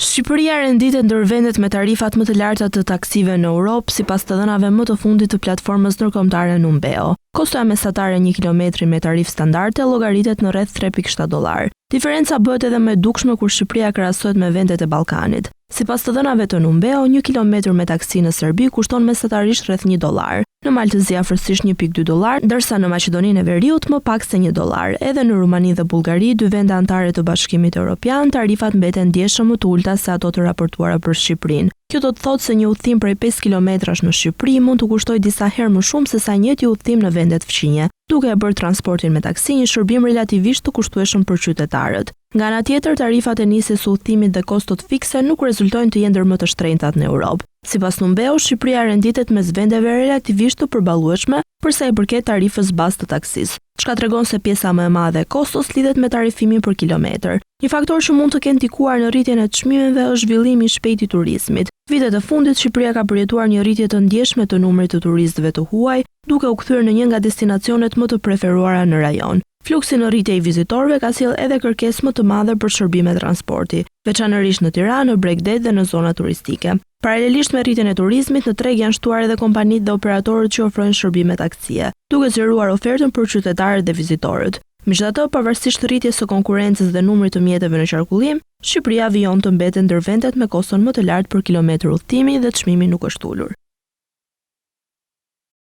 Shqipëria renditet ndër vendet me tarifat më të larta të taksive në Europë, sipas të dhënave më të fundit të platformës ndërkombëtare Numbeo. Kostoja mesatare e një kilometri me tarifë standarde llogaritet në rreth 3.7 dollarë. Diferenca bëhet edhe më e dukshme kur Shqipëria krahasohet me vendet e Ballkanit. Sipas të dhënave të Numbeo, një kilometër me taksi në Serbi kushton mesatarisht rreth një dollar, në Mal të Zi afërsisht 1.2 dollar, ndërsa në Maqedoninë e Veriut më pak se një dollar. Edhe në Rumani dhe Bullgari, dy vende anëtare të Bashkimit Europian, tarifat mbeten ndjeshëm më të ulëta se ato të raportuara për Shqipërinë. Kjo do të thotë se një udhëtim prej 5 kilometrash në Shqipëri mund të kushtojë disa herë më shumë se sa i njëjti udhëtim në vendet fqinje, duke e bërë transportin me taksi një shërbim relativisht të kushtueshëm për qytetarët. Nga ana tjetër, tarifat e nisjes së udhëtimit dhe kostot fikse nuk rezultojnë të jenë ndër më të shtrenjtat në Europë. Sipas Numbeo, Shqipëria renditet mes vendeve relativisht të përballueshme për sa i përket tarifës bazë të taksisë, çka tregon se pjesa më e madhe e kostos lidhet me tarifimin për kilometër. Një faktor që mund të ketë ndikuar në rritjen e çmimeve është zhvillimi i shpejtë i turizmit. Vitet e fundit, Shqipëria ka përjetuar një rritje të ndjeshme të numrit të turistëve të huaj, duke u kthyer në një nga destinacionet më të preferuara në rajon. Fluksi në rritje i vizitorëve ka sjellë edhe kërkesë më të madhe për shërbime transporti, veçanërisht në Tiranë, në bregdet dhe në zona turistike. Paralelisht me rritjen e turizmit, në treg janë shtuar edhe kompanitë dhe operatorët që ofrojnë shërbime taksie, duke zgjeruar ofertën për qytetarët dhe vizitorët. Megjithatë, pavarësisht rritjes së konkurrencës dhe numrit të mjeteve në qarkullim, Shqipëria vijon të mbetet ndër vendet me koston më të lartë për kilometër udhëtimi dhe çmimi nuk është ulur.